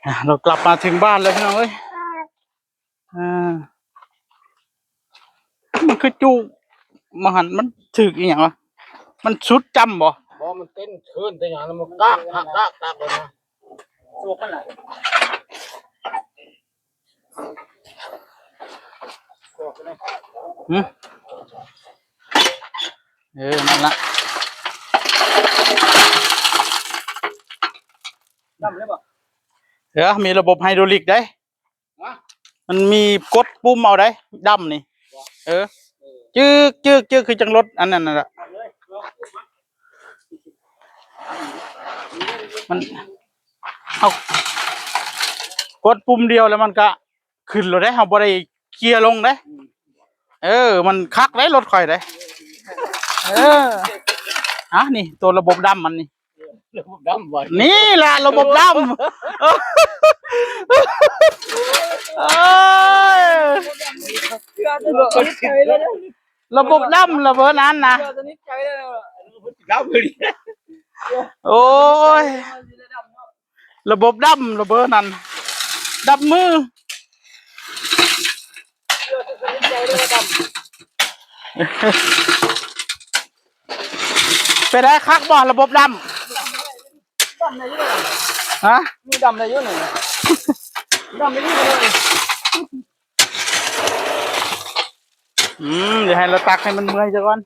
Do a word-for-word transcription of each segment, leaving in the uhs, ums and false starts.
อ่ะ เรากลับมาถึงบ้านแล้วพี่น้องเอ้ย อ่า มันคือจุ มาหันมันถืกอีหยังวะ มันสุดจำบ่ บ่ มันเต้นเทินเต้นหยังแล้วมันกากหักกากกากเลยนะ โศกมันล่ะ หืม เออ นั่นละ ดำเลยบ่ เออ มีระบบไฮดรอลิกได้ ฮะ มันมีกดปุ่มเอาได้ ดำนี่ บ่ เออ เออ จึกจึกจึก คือจังรถอันนั้นน่ะ เอาเลย ลอง มัน เอา กดปุ่มเดียวแล้วมันก็ขึ้นเลยเด้ เราบ่ได้เกียร์ลงเด้ อืม เออ มันคักเด้ รถข่อยเด้ เออ อ่ะ นี่ ตัวระบบดำมันนี่ ระบบดำบ่ นี่แหละระบบดำ โอ้ย ระบบดำ ระเบิดนั้นนะ ดำเลย โอ้ย ระบบดำ ระเบิดนั้น ดำมือ เป็นไง คักบ่ ระบบดำ ดำได้อยู่ ฮะ มีดำได้อยู่นี่ ดำได้อยู่เลย อืม เดี๋ยวให้เราตักให้มันเมื่อยซะก่อน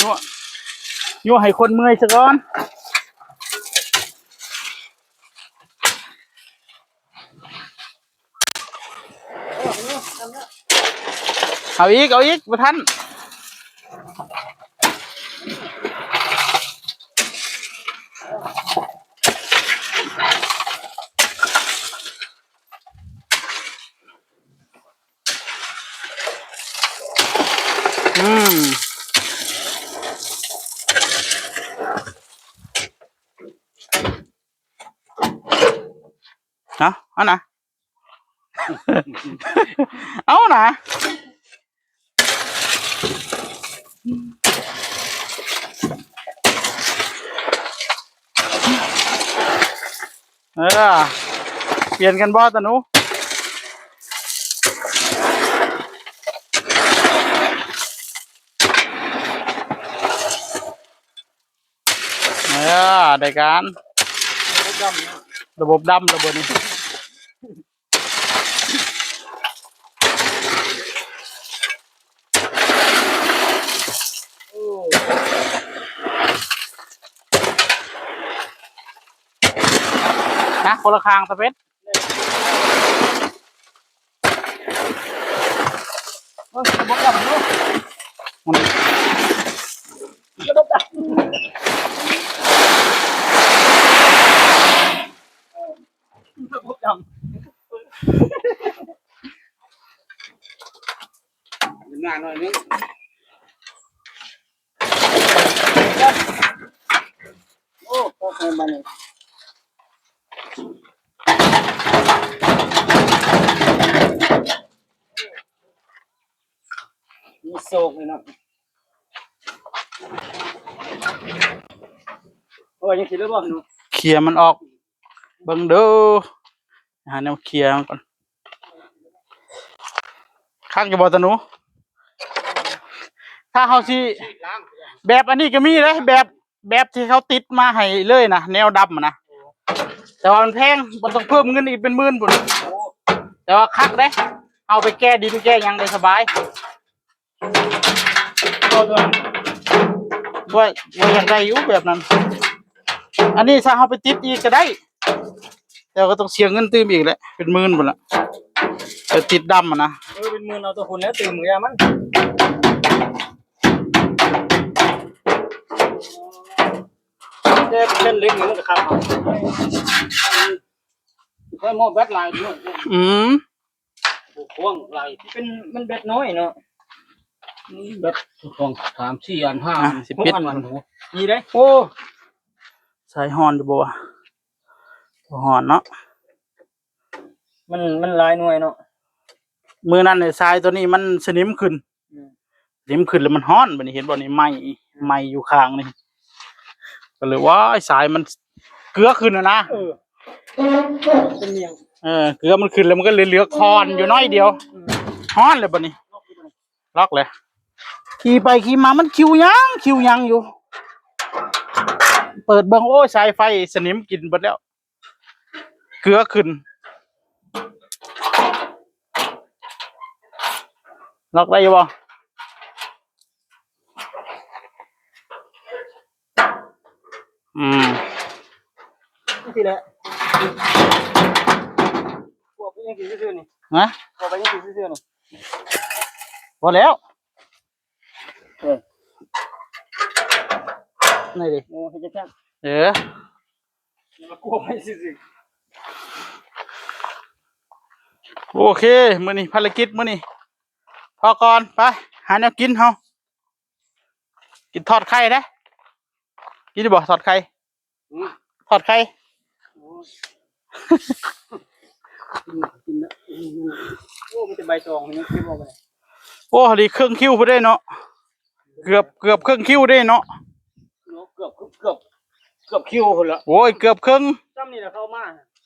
ยั่ว ยั่วให้คนเมื่อยซะก่อน เอาอีก เอาอีก บ่ทัน อืม เนาะ เอานะ เอานะ เออ เปลี่ยนกันบ่ตาหนู เออ ได้การ ระบบดำ ระบบนี้ นะ คนละข้างตะเป็ด เอ้ย ระบบดำเนอะ มัน ระบบดำ ระบบดำ หน้าหน่อยนึง โอ้ ก็ให้มัน มีโศกเลยเนาะ โอ้ย ยังคิดแล้วบ่หนู เคลียร์มันออก เบิ่งเด้อ หาแนวเคลียร์มันก่อน คักอยู่บ่ตาหนู ถ้าเฮาสิ แบบอันนี้ก็มีเลย แบบ แบบที่เขาติดมาให้เลยนะ แนวดำอะนะ แต่ว่ามันแพง มันต้องเพิ่มเงินอีกเป็นหมื่นพุ้น แต่ว่าคักเด้ เอาไปแก้ดินแก้หยังได้สบาย ว่า ว่าอยากได้อยู่แบบนั้น อันนี้ถ้าเอาไปติดอีกก็ได้ แต่ก็ต้องเสียเงินตื่มอีกแหละ เป็นหมื่นพุ้นละ ไปติดดำอะนะ เออ เป็นหมื่นเอาตัวคุณแล้วตื่มกับยามัน แต่เส้นเล็กนี่มันก็คักเอา ใช้หม้อแบตหลายด้วย อืม บ่ควงหลาย เป็น มันแบตน้อยเนาะ อืม แบตควงสามสี่อันห้า อ่ะ อัน สิ หก ปิด อัน มัน หมู นี่เด้ โอ้ สายฮ้อนอยู่บ่วะ ฮ้อนเนาะ มัน มันหลายหน่วยเนาะ มื้อนั้นเนี่ยสายตัวนี้มันสนิมขึ้น อืม สนิมขึ้นแล้วมันฮ้อน บัดนี้เห็นบ่นี่ ไหม้ ไหม้อยู่ข้างนี่ ก็เลยว่าสายมันเกลือขึ้นน่ะนะ เออ เป็นเมียง เออ เกลือมันขึ้นแล้วมันก็เหลือๆคอนอยู่น้อยเดียว ฮ้อนเลยบัดนี้ ล็อกเลย ขี่ไปขี่มามันคิวยัง คิวยังอยู่ เปิดเบิ่ง โอ้ย สายไฟสนิมกินเบิดแล้ว เกลือขึ้น ล็อกได้อยู่บ่ อืม นี่สิแหละ พวกไปยังกินซื่อๆนี่ ฮะ พวกไปยังกินซื่อๆนี่ พอแล้ว เออ นี่ดิ โอ้ เฮ็ดจังซั่น เออ แล้วกลัวไปซื่อๆ โอเค มื้อนี้ภารกิจมื้อนี้ พอก่อน ไป หาแนวกินเฮา กินทอดไข่เด้ กินบ่ทอดไข่ อืม ทอดไข่ โอ้ย กิน กินนะ โอ้ มันจะใบตองมันยังเก็บออกไป โอ้ ดีเครื่องคิวพุ้นเด้เนาะ เกือบ เกือบเครื่องคิวเด้เนาะ เนาะ เกือบ เกือบ เกือบคิวพุ้นละ โอ้ย เกือบเครื่อง ซ้ำนี่แหละเข้ามา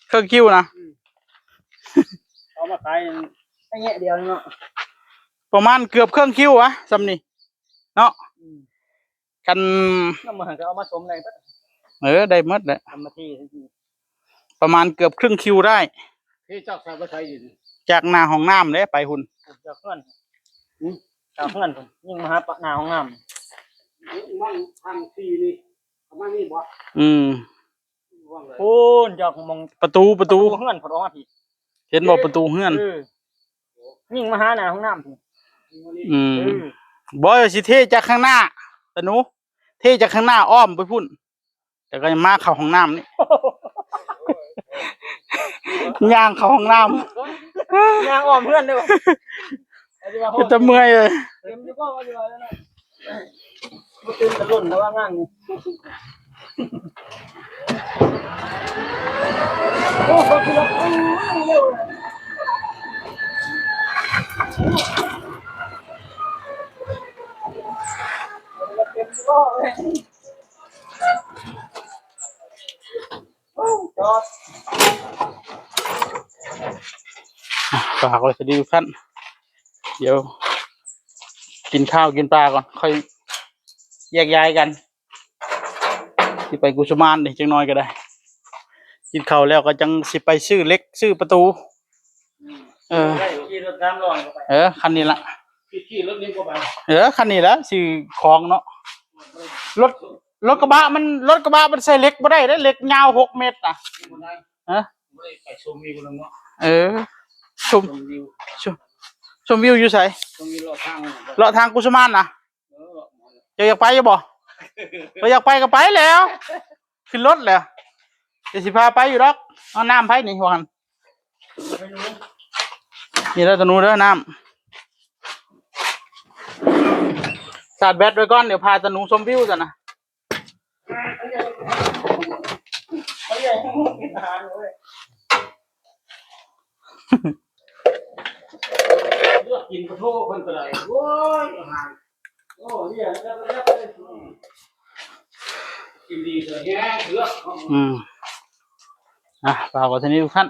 เครื่องคิวนะ อืม เอามาขายแค่เดียวเนาะ ประมาณเกือบเครื่องคิวอะ ซ้ำนี่ เนาะ อืม คัน น้ำมันก็เอามาสมได้เบิด เออ ได้หมดแหละ ทำมาที่ ประมาณเกือบครึ่งคิวได้ ที่จากสายไปไสอยู่นี่ จากหน้าห้องน้ำเด้ไปพุ้น จากเฮือน อืม จากเฮือนพุ้น ยิ่งมาหาปะหน้าห้องน้ำ มันทางที่นี่ ประมาณนี้บ่ อืม ว่างเลย โอ้ย จากหม่อง ประตู ประตู ประตูเฮือนพุ้นออกมาพี่ เห็นบ่ ประตูเฮือน เออ ยิ่งมาหาหน้าห้องน้ำพี่ อืม เออ บ่ สิเทจากข้างหน้า ตะหนู เทจากข้างหน้าอ้อมไปพุ้น แต่ก็ยังมาเข้าห้องน้ำนี่ ย่างเข้าห้องน้ำ ย่างอ้อมเฮือนเด้อ เป็นตาเมื่อยเลย เต็มอยู่บ่ว่าอยู่แล้วนะ บ่ตื่นตะลุ่นแล้วว่างานนี่ โอ้ เขาคือว่าเร็ว เต็มอยู่บ่เลย จอด อ่ะ ฝากไว้สวัสดีทุกท่าน เดี๋ยว กินข้าวกินปลาก่อน ค่อยแยกย้ายกัน สิไปกุสุมานนี่จังน้อยก็ได้ กินข้าวแล้วก็จังสิไปซื้อเหล็กซื้อประตู เออ ขี่รถสามล้อไป เออ คันนี้ละ ขี่ ขี่รถนี่ก็ไป เออ คันนี้ละ ซื้อของเนาะ รถ รถกระบะมัน รถกระบะมันใส่เหล็กบ่ได้เด้ เหล็กยาวหกเมตรนะ ฮะ บ่ได้ไปชมวิวแล้วเนาะ เออ ชม ชมวิว ชม ชมวิวอยู่ไส ชมวิวเลาะทางนั่นแหละ เลาะทางกุสุมานนะ เออ เลาะมาเลย เจ้าอยากไปอยู่บ่ บ่อยากไปก็ไปแล้ว ขึ้นรถแล้ว เดี๋ยวสิพาไปอยู่ดอก เอาน้ำไผนี่ว่าหั่น นี่เด้อตะหนูเด้อ น้ำ ชาร์จแบตไว้ก่อน เดี๋ยวพาตะหนูชมวิวจ้ะนะ เลือกกินกระโทกเพิ่นก็ได้ โอ้ย อาหาร โอ้ เนี่ย แล้วก็เลือกเลย อืม กินดีเลยเนี่ย เลือก อืม อ่ะ ฝากไว้เท่านี้ทุกท่าน